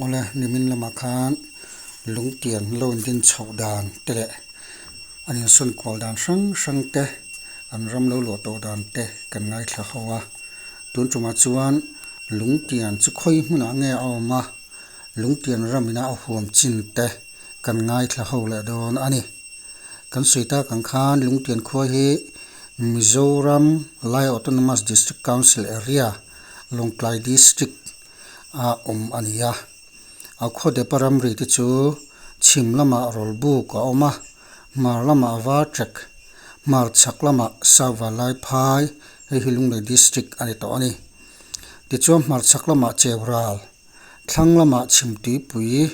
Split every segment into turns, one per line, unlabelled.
Awle nimin lamah khan lungtian lo indin chhoh dan te leh an insawn kual dan hrang hrang te an ram lo luah tawh dan te kan ngaithla ho a. Tun tumah chuan lungtian chu khawi hmunah nge a awm a, lungtian ram ina a huam chin te kan ngaithla ho leh dawn a ni. Kan sawi tak ang khan Lungtian khua hi Mizoram Lai Autonomous District Council Area, Lawngtlai District a awm a ni a. A khaw depa ramri te chu chhim lamah Rawlbuk a awm a, hmar lamah Vartrek, hmar chhak lamah Savalaiphai, hei hi Lunglei District a ni tawh a ni. Tichuan hmar chhak lamah Cheural, thlang lamah Chhimtuipui,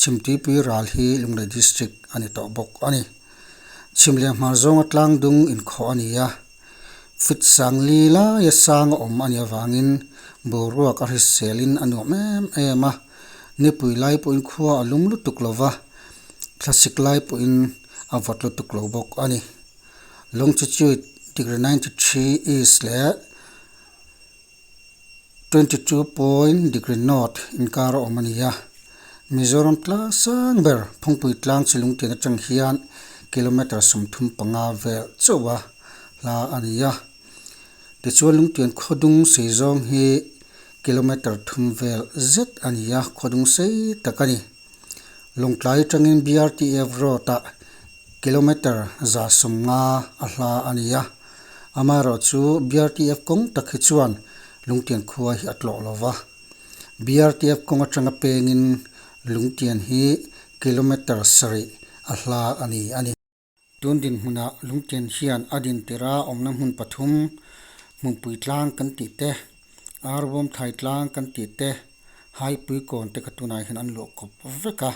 Chhimtuipui ral hi Lunglei District a ni tawh bawk a ni. Chhim leh hmar zawnga tlang dung inkhawh a ni a, fit sang li laia sang a awm a nih avangin boruak a hriselin a nuam em em a, nipui lai pawhin khua a lum lutuk lo va, thlasik lai pawhin a vawt lutuk lo bawk a ni. Longitude degree 93 east leh 22 point degree north inkar a awm a ni a, Mizoram tlang sang ber Phawngpui tlang chi lungtian atang hian kilometre 35 vel chauh a hla a ni a, tichuan lungtian khawdung sei zawng hi kilometre 3 vel zet a ni a, khawdung sei tak a ni. Lawngtlai atangin BRTF road ah kilometre 150 a hla a ni a. Amaherawhchu BRTF kawng tak hi chuan Lungtian khua hi a tlawh lo va. BRTF kawng atanga pengin Lungtian hi kilometre 7 a hla a ni a ni. Tun dinhmunah Lungtian hian a dintir a awmna hmun pathum, Hmunpui tlang kan tih te, Arbawm thai tlang kan tih te, Haipui kawn te kha tunah hian an luah kawp vek a.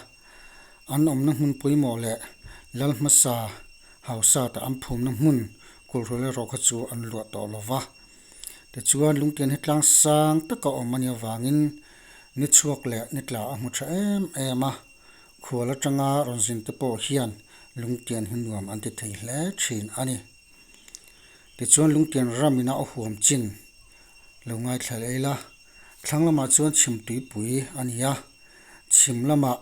An awmna hmun pawimawh leh lal hmasa hausa ta an phumna hmun kulhrual erawh kha chu an luah tawh lo va. Tichuan Lungtian hi tlang sang taka awm a nih avangin ni chhuak leh ni tla a hmu tha em em a, khual atanga rawn zin te pawh hian Lungtian hi nuam an ti thei hle thin a ni. Tichuan Lungtian ram ina a huam chin lo ngaithla leh ila, thlang lamah chuan chhim tuipui a ni a, chhim lamah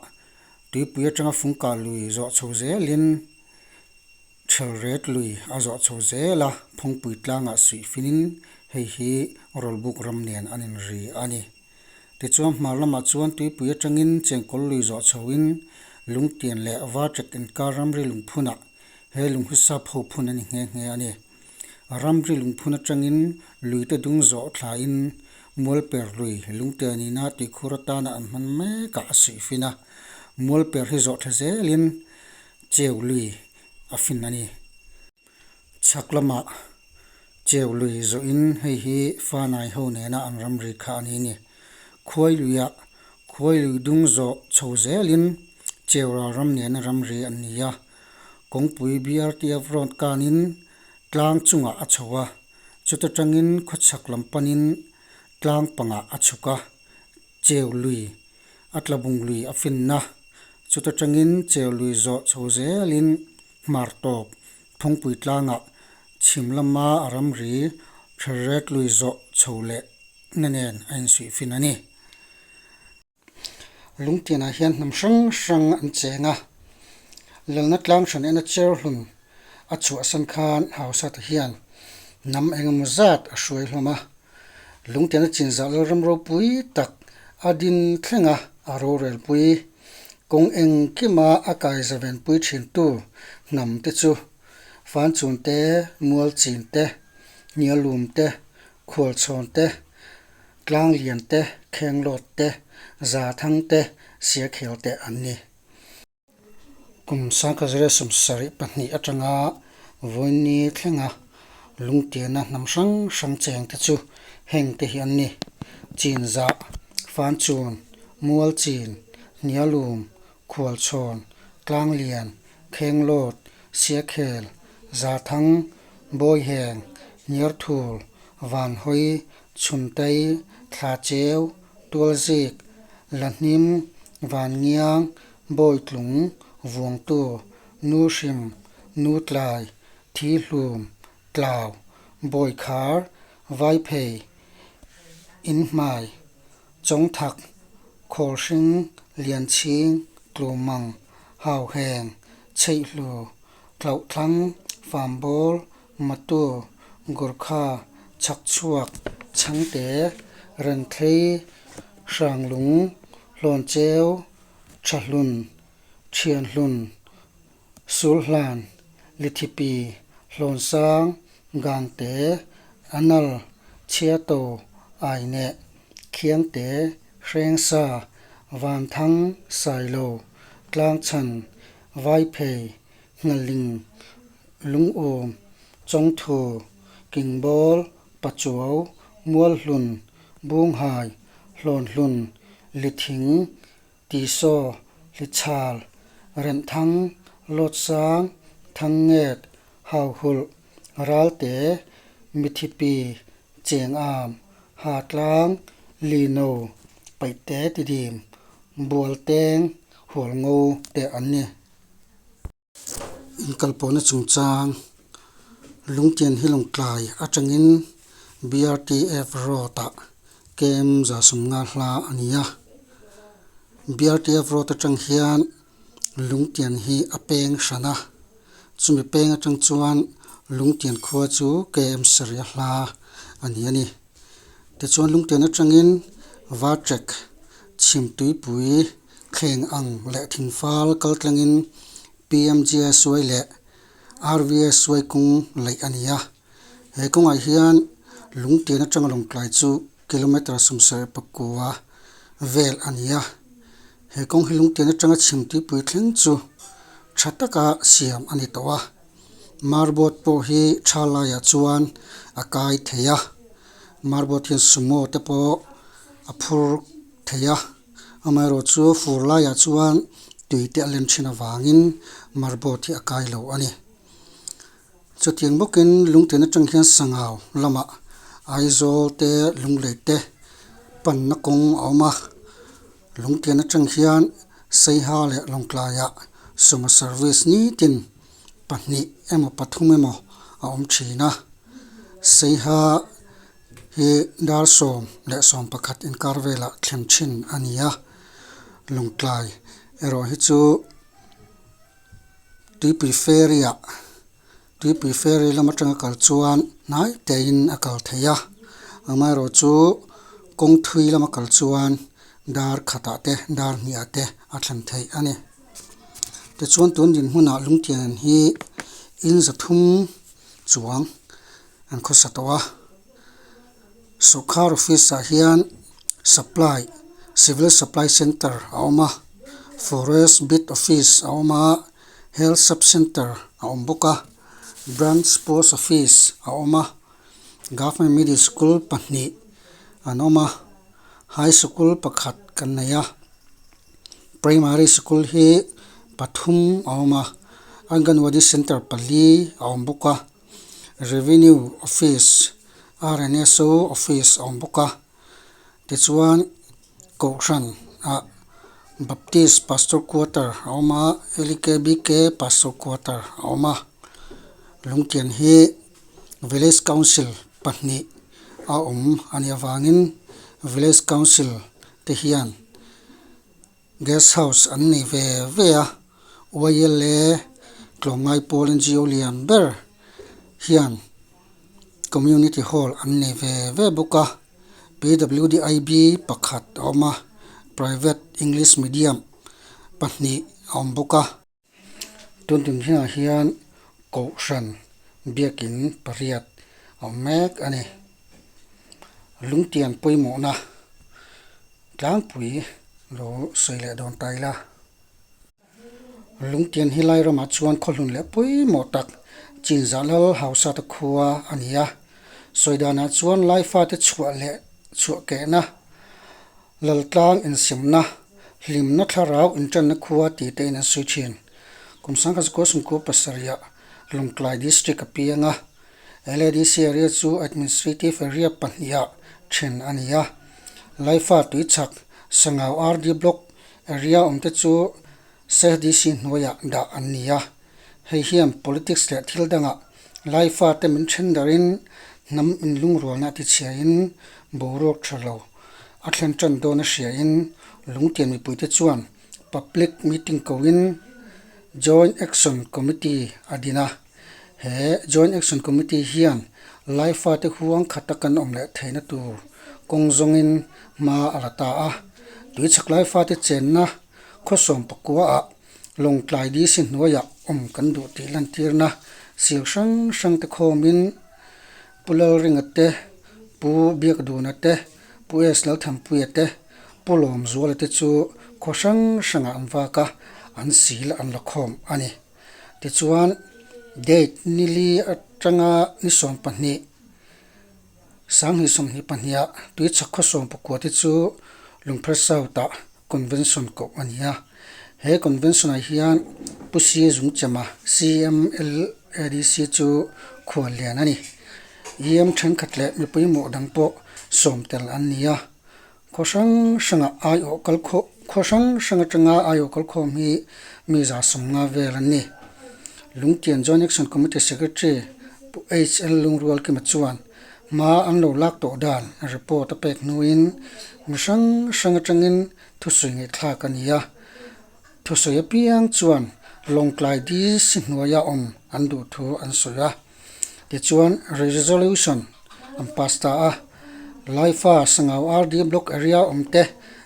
tuipui atanga fungkah lui zawh chho zelin Thelret lui a zawh chho zel a, Phawngpui tlangah suih finin hei hi Rawlbuk ram nen an inri a ni. Tichuan hmar lamah chuan tuipui atangin Chengkawl lui zawh chhoin Lungtian leh Varṭek inkar ramri lungphunah he lung hi sap ho phun a ni nghe nghe a ni. Ramri lungphun atangin luite dung zawh thlain Mualper lui Lungtian ina tuikhur atana an hman mekah a suih fin a, Mualper hi zawh thla zelin Cheu lui a fin a ni. Chhak lamah Cheu lui zawhin hei hi Fanai ho nena an ramri kha a ni ni. Khuai luiah Khuai lui dung zawh chho zelin Cheu ral ram nena ramri an ni a. Kawngpui BRTF road kanin tlang chungah a chho a, chuta tangin khawchhak lam panin tlang pangah a chhuk a, Cheu lui a tlabung lui a finna chuta tangin Cheu lui zawh chho zelin hmar tawp Phawngpui tlangah chhim lama a ramri Thelret lui zawh chho leh na nen a insuih fin a ni. Lungtianah hian hnam hrang hrang an cheng a, Lalna tlang hran ena Cherhlun a chhuahsan khan Hausata hian hnam engemaw zat a hruai hlawm a. Lungtiana chinzah Lalram ropui tak a din thleng a, a rorelpui kawng engkima a kaizavenpui thintu hnam te chu Fanchun te, Mualchin te, Hnialum te, Khualchhawn te, Tlanglian te, Khenglawt te, Zathang te, Siakhel te an ni. Kum 1972 atanga vawiin thlenga lungtiana hnam hrang hrang cheng te chu heng te hi an ni, Chinzah, Fanchun, Mualchin, Hnialum, Khualchhawn, Tlanglian, Khenglawt, Siakhel, Zathang, Bawiheng, Hniarthul, Vanhawi, Chhuntai, Thlacheu, Tualzik, Lahnim, Vanngiang, Bawitlung, Vuangtu, Nuhrim, Nutlai, Thihlum, Tlau, Bawikhar, Vaiphei, Inhmai, Chawngthak, Khawlhring, Lianchhing, Tlumang, Hauheng, Chheihlu, Tlauhthlang, Fambawl, Matu, Gurkha, Chhakchhuak, Chhangte, Renthlei, Hranglung, Hlawncheu, Thahlun, Thianhlun, Sulhlan, Lithipi, Hlawnsang, Gangte, Anal, Chhiato, Aineh, Khiangte, Hrengsa, Vanthang, Sailo, Tlangchhan, Vaiphei, Nghaling, Lungum, Chawngthu, Kingbawl, Pachuau, Mualhlun, Bunghai, Hlawnhlun, Lithing, Tisaw, Hlichal, Remthang, Lawtsang, Thangnget, Hauhulh, Ralte, Mithipi, Chengam, Hatlang, Lino, Paihte Tidim, Bualteng, Hualngo te an ni. Inkalpawhna chungchang Lungtian hi Lawngtlai atangin BRTF Road ah KM 150 hla a ni a. BRTF Road atang hian Lungtian hi a peng hran a, chumi peng atang chuan Lungtian khua chu KM sarih a hla a ni a ni. Tichuan Lungtian atangin Vartrek Chhimtuipui Thleng ang leh thingfal kal tlangin PMGSY leh RVSY kawng laih a ni a. He kawngah hian Lungtian atanga Lawngtlai chu kilometre 79 vel a ni a. He kawng hi Lungtian atanga Chhimtuipui thleng chu tha taka siam a ni tawh a. Marbot pawh hi tha laiah chuan a kai thei a. Marbot hian sumo te pawh a phur thei a. Amaherawh chu fur laiah chuan tui te a len thin avangin marbot hi a kai lo a ni. Chutiang bawkin lungtian atang hian sangau lamah Aizawl te Lunglei te panna kawng a awm a, lungtian atang hian Saiha leh Lawngtlaiah sumo service nitin pahnih emaw pathum emaw a awm thin a, Saiha hi dar 11 inkar velah thlen thin a ni a, Lawngtlai erawh hi chu Tuipui ferry ah Tuipui ferry lam atanga kal chuan hnai tein a kal thei a, amaherawh chu kawng thui lama kal chuan dar khatah te dar hnihah te a thlen theih a ni. Tichuan tun dinhmunah Lungtian hi in 300 chuang an khawsa tawh a, sawrkar office ah hian supply civil supply centre a awm a, forest beat office a awm a, health sub centre a awm bawk a, branch post office a awm a, government middle school pahnih an awm a, high sikul pakhat kan nei a, primary sikul hi pathum a awm a, anganwadi centre pali a awm bawk a. Revenue Office, RNSO Office a awm bawk a, tichuan Kohhran ah Baptist Pastor Quarter a awm a, LKBK Pastor Quarter a awm a, Lungtian hi Village Council pahnih a awm a nih avangin Village Council te hian Guest house an nei ve ve a, YLA tlawmngai pawl NGO lian ber hian community hall an nei ve ve bawk a, PWDIB pakhat a awm a, private english medium pahnih a awm bawk a. Tun tum hnenah hian kohhran biakin pariat a awm mek a ni. Lungtian pawimawhna tlangpui lo sawi leh dawn ta ila. Lungtian hi lai ramah chuan khawhlun leh pawimawh tak Chinzah Lal Hausata khua a ni a. Sawi danah chuan lai fate chhuah leh chhuah kehna Laltlang insemna, hlimna thlarau inṭanna khua tih te in an sawi ṭhin. Kum 1997 ah Lawngtlai District a piang a, LADC area chu Administrative Area pahnih ah ṭhen a ni a. Laifa Tuichhak, Sangau RD Block area awmte chu SADC hnuaiah dah an ni a. Hei hian politics leh thil dangah Laifa te min ṭhen darin hnam inlungrualna a tichhiain boruak ṭha lo. a thlen tan dawn a hriain Lungtian mipuite chuan Public meeting koin Joint Action Committee a din a. He Joint Action Committee hian Laifate huang khata kan awm leh theihna tur kawng zawngin hma a la ta a. Tuichhak Laifate chenna khawsawm pakuaah Lawngtlai DC hnuaiah awm kan duh tih lantirna sil hrang hrang te khawmin Pu Lalringa te, Pu Biakduna te, Pu S Lalthanpuia te, Pu Lawmzuala te chu khaw hrang hrangah an vak a, an sil an la khawm a ni. Tichuan, date nili atanga ni 12, 2022ah Tuichhak khaw 19 te chu Lungpher South-ah Convention koh a ni a. He Convention-ah hian Pu C Zungchema, CMLADC chu khual lian a ni. EM thenkhat leh mipui mawh dang pawh sawm tel an ni a. Khaw hrang hranga aiawh kal khawh khaw hrang hrang atanga aiawh kal khawm hi mi 150 vel an ni. Lungtian Joint Action Committee Secretary Pu HL Lungrualkima chuan Hma an lo lak tawh dan report a pek hnuin mi hrang hrang atangin thusawi ngaihthlak a ni a. Thusawi apiang chuan Lawngtlai DC hnuaia awm an duh thu an sawi a. Tichuan resolution an pass ta a. Laifa Sangau RD Block area awm te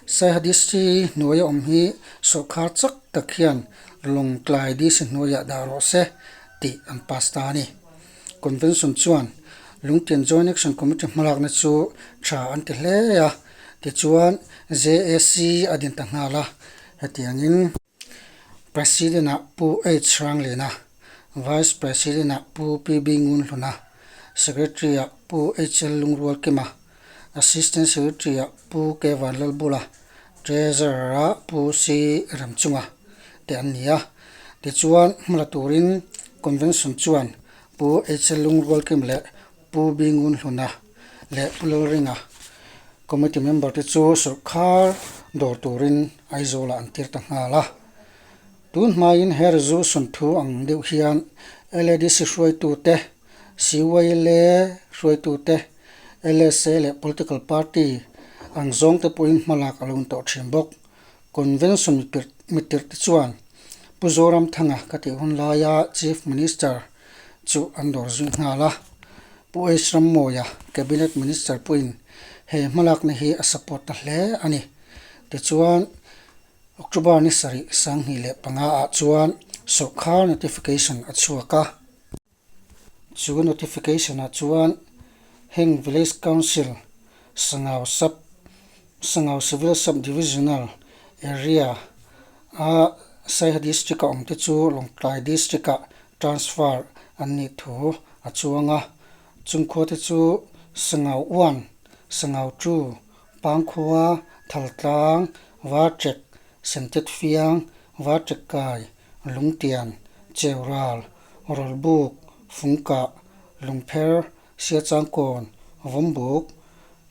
Saiha DC hnuaia awm hi sawrkhar chak tak hian Lawngtlai DC hnuaiah dah rawh se tih an pass ta a ni. Convention chuan Lungtian Joint Action Committee hmalakna chu tha an ti hle a, tichuan JAC a din ta nghal a, hetiangin President-ah Pu H Hranglena, Vice President-ah Pu PB Ngunhluna, Secretary-ah Pu HL Lungrualkima, Assistant Secretary-ah Pu K Vanlalbula, Treasurer-ah Pu C Remchunga te an ni a. Tichuan, hmala turin Convention chuan Pu HL Lungrualkim leh Pu B Ngunhluna leh Pu Lalringa Committee member te chu sawrkhar dawr turin Aizawlah an tir ta nghal a. Tun hmain he resolution thu ang deuh hian LADC hruaitute, CYLA hruaitute, LSA leh political party ang zawngte pawhin hmalak a lo in tawh thin bawk. Convention mitirh te chuan Pu Zoramthanga ka tih hun laia Chief Minister chu an dawr zui nghal a. Pu H Rammawia, Cabinet Minister pawhin he hmalakna hi a support ta hle a ni. Tichuan, October ni sarih 2005 ah chuan sawrkhar notification a chhuak a. Chu notification ah chuan heng Village Council, Sangau Sub, Sangau Civil Sub Divisional Area a Saiha District a awm te chu Lawngtlai District ah transfer an nih thu a chuang a. Chung khua te chu Sangau 1, Sangau 2, Pangkhua, Thaltlang, Varchek, Sentetfiang, Varchekkai, Lungtian, Cheural, Rawlbuk, Fungkah, Lungpher, Siachangkawn, Vawmbuk,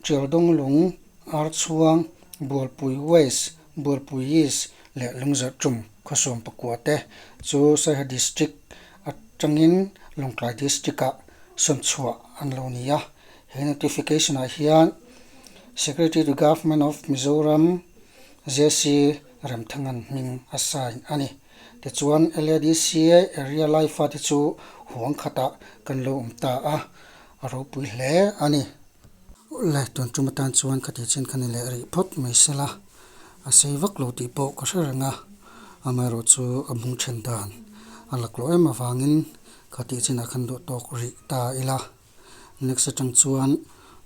Tialdawnglung, Archhuang, Bualpui West, Bualpui East leh Lungzarhtum khawsawm pakua te chu Saiha District atangin Lawngtlai District-ah sawnchhuah an lo ni a. He notification-ah hian Secretary to Government of Mizoram, JC Remthangan hming a sign a ni. Tichuan LADC area laifa te chu huang khatah kan lo awm ta a, a ropui hle a ni. Le tun tum atan chuan ka tih chin kha ni leh rih phawt mai sela, a sei vak lo tih pawh ka hre reng a, amaherawh chu a bung then dan a laklawh em avangin ka tih chinah khan duh tawk rih ta ila. Next atang chuan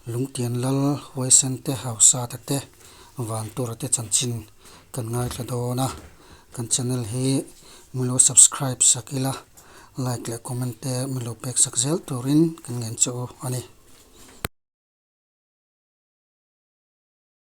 Lungtian Lal Huaisen te Hausa te te Vantura te chanchin kan ngaithla dawn a, kan channel hi min lo subscribe sak ila like leh comment te min lo pek sak zel turin kan ngen che u a ni.